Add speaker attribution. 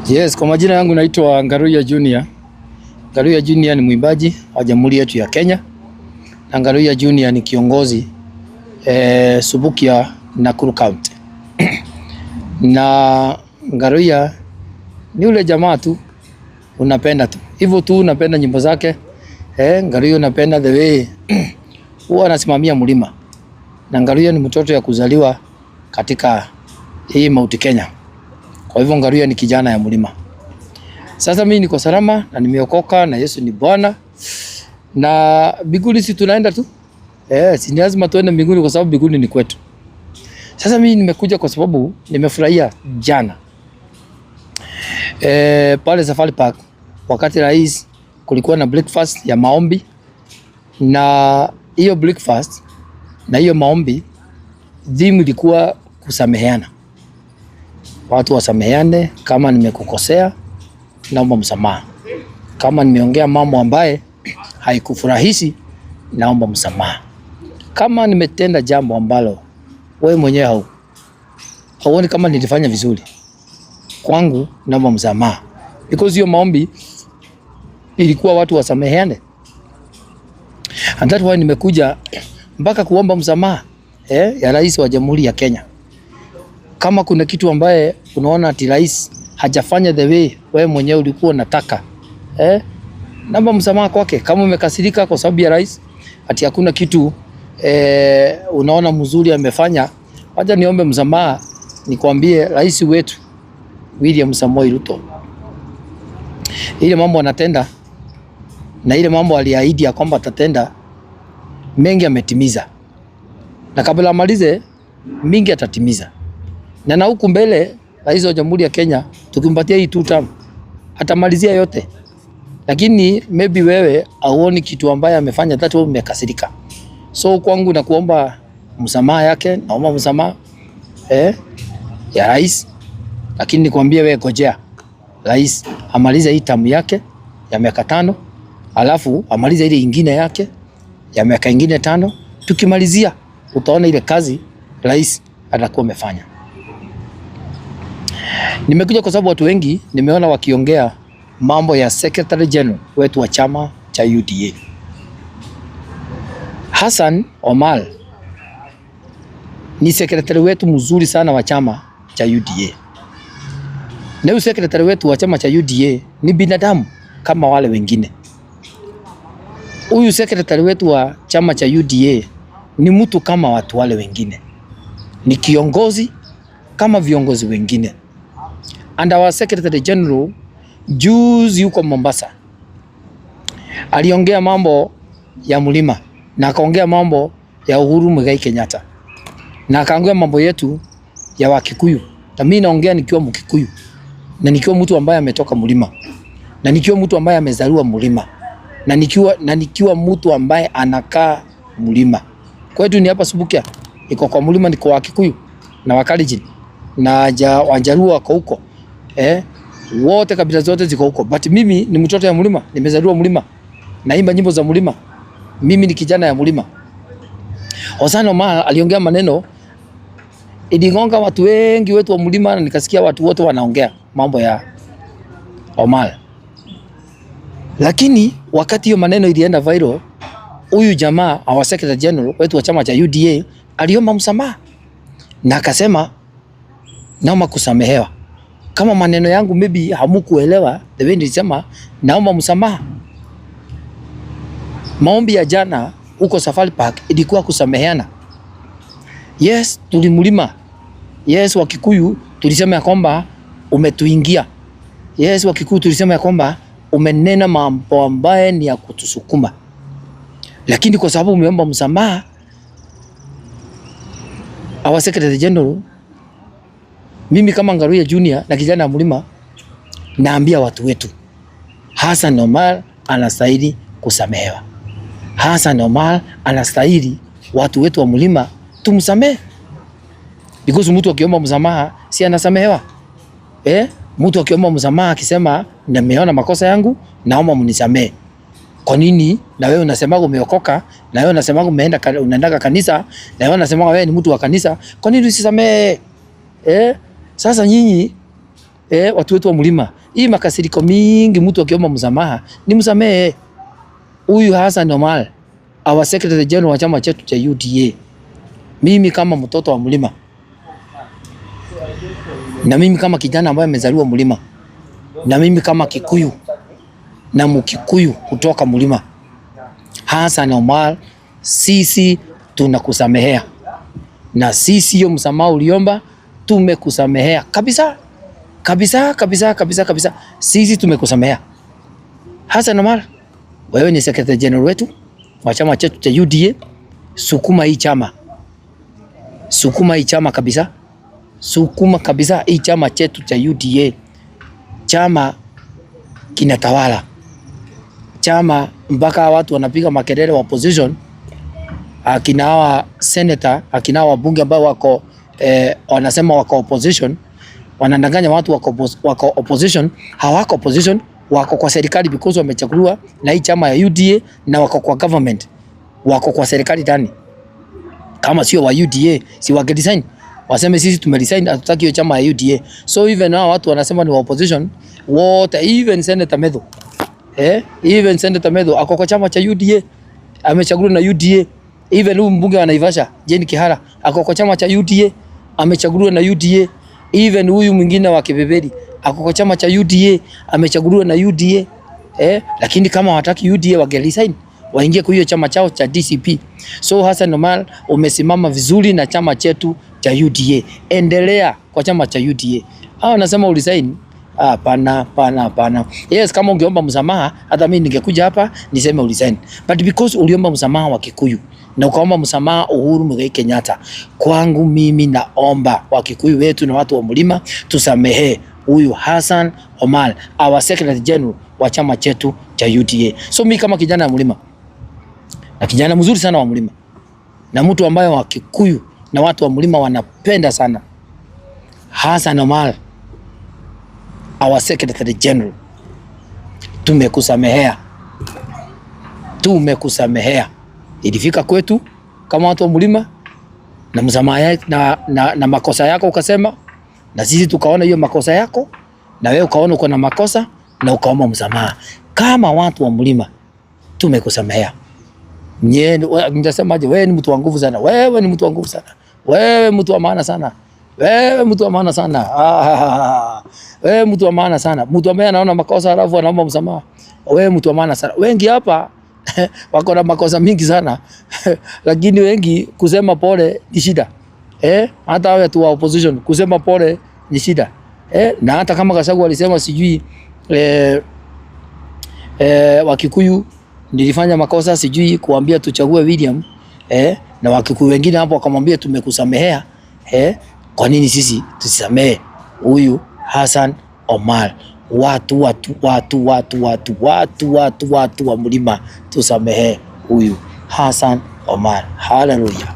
Speaker 1: Yes, kwa majina yangu naitwa Ngaruiya Junior. Ngaruiya Junior ni mwimbaji wa Jamhuri yetu ya Kenya na Ngaruiya Junior ni kiongozi Subukia, Nakuru County. Na Ngaruiya ni ule jamaa tu unapenda tu hivyo tu, unapenda nyimbo zake. Ngaruiya unapenda the way huwa anasimamia mlima, na Ngaruiya ni mtoto ya kuzaliwa katika hii Mount Kenya. Kwa hivyo Ngaruiya ni kijana ya mlima. Sasa mimi niko salama na nimeokoka na Yesu ni Bwana. Na mbinguni si tunaenda tu? Si lazima tuende mbinguni kwa sababu mbinguni ni kwetu. Sasa mimi nimekuja kwa sababu nimefurahia jana. Pale Safari Park wakati rais kulikuwa na breakfast ya maombi, na hiyo breakfast na hiyo maombi theme ilikuwa kusameheana. Watu wasameheane, kama nimekukosea naomba msamaha. Kama nimeongea mambo ambaye haikufurahishi naomba msamaha. Kama nimetenda jambo ambalo wewe mwenyewe hauoni kama nilifanya vizuri, kwangu naomba msamaha. Because hiyo maombi ilikuwa watu wasameheane. And that's why nimekuja mpaka kuomba msamaha ya rais wa Jamhuri ya Kenya. Kama kuna kitu ambaye unaona ati rais hajafanya the way wewe mwenyewe ulikuwa unataka, naomba msamaha kwake. Kama umekasirika kwa sababu ya rais ati hakuna kitu unaona mzuri amefanya, wacha niombe msamaha, nikwambie rais wetu William Samoei Ruto, ile mambo anatenda na ile mambo aliahidi ya kwamba atatenda mengi ametimiza, na kabla amalize mingi atatimiza, na huku mbele rais wa Jamhuri ya Kenya tukimpatia hii two term atamalizia yote, lakini maybe wewe hauoni kitu ambaye amefanya, that wewe umekasirika. So kwangu na kuomba msamaha yake, naomba msamaha ya rais, lakini nikwambie wewe, gojea rais amalize hii term yake ya miaka 5, alafu amalize ile ingine yake ya miaka ingine 5. Tukimalizia utaona ile kazi rais atakuwa amefanya. Nimekuja kwa sababu watu wengi nimeona wakiongea mambo ya Secretary General wetu wa chama cha UDA Hassan Omar ni secretary wetu mzuri sana wa chama cha UDA. Na huyu secretary wetu wa chama cha UDA ni binadamu kama wale wengine. Huyu secretary wetu wa chama cha UDA ni mtu kama watu wale wengine, ni kiongozi kama viongozi wengine. And our secretary general juzi yuko Mombasa aliongea mambo ya mlima na akaongea mambo ya Uhuru Muigai Kenyatta na akaongea mambo yetu ya Wakikuyu, na mimi naongea nikiwa Mkikuyu na nikiwa mtu ambaye ametoka mlima na nikiwa mtu ambaye amezaliwa mlima na nikiwa mtu ambaye anakaa mlima. Kwetu ni hapa Subukia, iko kwa mlima, niko Wakikuyu na Wakalenjin na Wajaluo wako huko, wote kabila zote ziko huko, but mimi ni mtoto ya mlima, nimezaliwa mlima, naimba nyimbo za mlima, mimi ni kijana ya mlima. Hassan Omar aliongea maneno iligonga watu wengi wetu wa mlima, na nikasikia watu wote wanaongea mambo ya Omar. Lakini wakati hiyo maneno ilienda viral, huyu jamaa our secretary general wetu wa chama cha UDA aliomba msamaha na akasema naomba kusamehewa. Kama maneno yangu maybe hamukuelewa the way nilisema, naomba msamaha. Maombi ya jana huko Safari Park ilikuwa kusameheana. Yes, tulimlima. Yes, Wakikuyu tulisema ya kwamba umetuingia. Yes, Wakikuyu tulisema ya kwamba umenena mambo ambaye ni ya kutusukuma, lakini kwa sababu umeomba msamaha, our secretary general, mimi kama Ngaruiya Junior na kijana wa mlima naambia watu wetu, Hassan Omar anastahili kusamehewa. Hassan Omar anastahili watu wetu wa mlima tumsamehe, because mtu akiomba msamaha si anasamehewa? Mtu akiomba msamaha akisema nimeona makosa yangu, naomba mnisamehe. Kwa nini na wewe unasema umeokoka, na wewe unasema umeenda unaenda kanisa, na wewe unasema wewe ni mtu wa kanisa, kwa nini usisamehe? Sasa nyinyi Watu wetu wa mlima, hii makasiriko mingi, mtu akiomba msamaha ni msamehe. Huyu Hassan Omar, our secretary general wa chama chetu cha UDA, mimi kama mtoto wa mlima na mimi kama kijana ambaye amezaliwa mlima na mimi kama Kikuyu na Mkikuyu kutoka mlima, Hassan Omar, sisi tunakusamehea, na sisi hiyo msamaha uliomba tumekusamehea kabisa kabisa kabisa kabisa kabisa, sisi tumekusamehea. Hassan Omar, wewe ni secretary general wetu wa chama chetu cha UDA. Sukuma hii chama, sukuma hii chama kabisa, sukuma kabisa hii chama chetu cha UDA. Chama kinatawala chama mpaka watu wanapiga makelele wa opposition, akina hawa senator, akina hawa wabunge ambao wako wanasema wako opposition, wanadanganya watu wako opposition. Hawako opposition, wako kwa serikali because wamechaguliwa na hii chama ya UDA na wako kwa government, wako kwa serikali ndani. Kama sio wa UDA, si wake resign, waseme sisi tumeresign, hatutaki hiyo chama ya UDA. So even hao watu wanasema ni wa opposition wote, even Senator Methu, even Senator Methu ako kwa chama cha UDA, amechaguliwa na UDA. Even huyu mbunge wa Naivasha Jane Kihara ako kwa chama cha UDA, amechaguliwa na UDA. Even huyu mwingine wa Kibeberi ako kwa chama cha UDA, amechaguliwa na UDA. Lakini kama hawataki UDA wange resign waingie kwa hiyo chama chao cha DCP. So Hassan Omar, umesimama vizuri na chama chetu cha UDA, endelea kwa chama cha UDA. Hao wanasema uresign. Hapana, hapana, hapana. Yes, kama ungeomba msamaha hata mimi ningekuja hapa niseme uresign. But because uliomba msamaha wa Kikuyu na ukaomba msamaha Uhuru Muigai Kenyatta, kwangu mimi naomba Wakikuyu wetu na watu wa mlima tusamehe huyu Hassan Omar, our secretary general wa chama chetu cha UDA. So mimi kama kijana wa mlima na kijana mzuri sana wa mlima na mtu ambaye wa Kikuyu na watu wa mlima wanapenda sana, Hassan Omar, our secretary general, tumekusamehea, tumekusamehea. Ilifika kwetu kama watu wa mlima na msamaha na makosa yako ukasema, na sisi tukaona hiyo makosa yako, na wewe ukaona uko na makosa na ukaomba msamaha. Kama watu wa mlima tumekusamehea. Nitasemaje? Wewe ni mtu wa nguvu sana, wewe ni mtu wa nguvu sana, wewe mtu wa maana sana, wewe mtu wa maana sana. Ah, wewe mtu wa maana sana, mtu ambaye anaona makosa alafu anaomba msamaha. Wewe mtu wa maana sana. Wengi hapa wako na makosa mingi sana lakini wengi kusema pole ni shida. Hata watu wa opposition kusema pole ni shida. Na hata kama Gachagua alisema sijui Wakikuyu nilifanya makosa sijui kuambia tuchague William, na Wakikuyu wengine hapo wakamwambia tumekusamehea, kwa nini sisi tusisamehe huyu Hassan Omar? Watu watu watu watu watu watu watu watu wa mlima tusamehe huyu Hassan Omar. Hallelujah.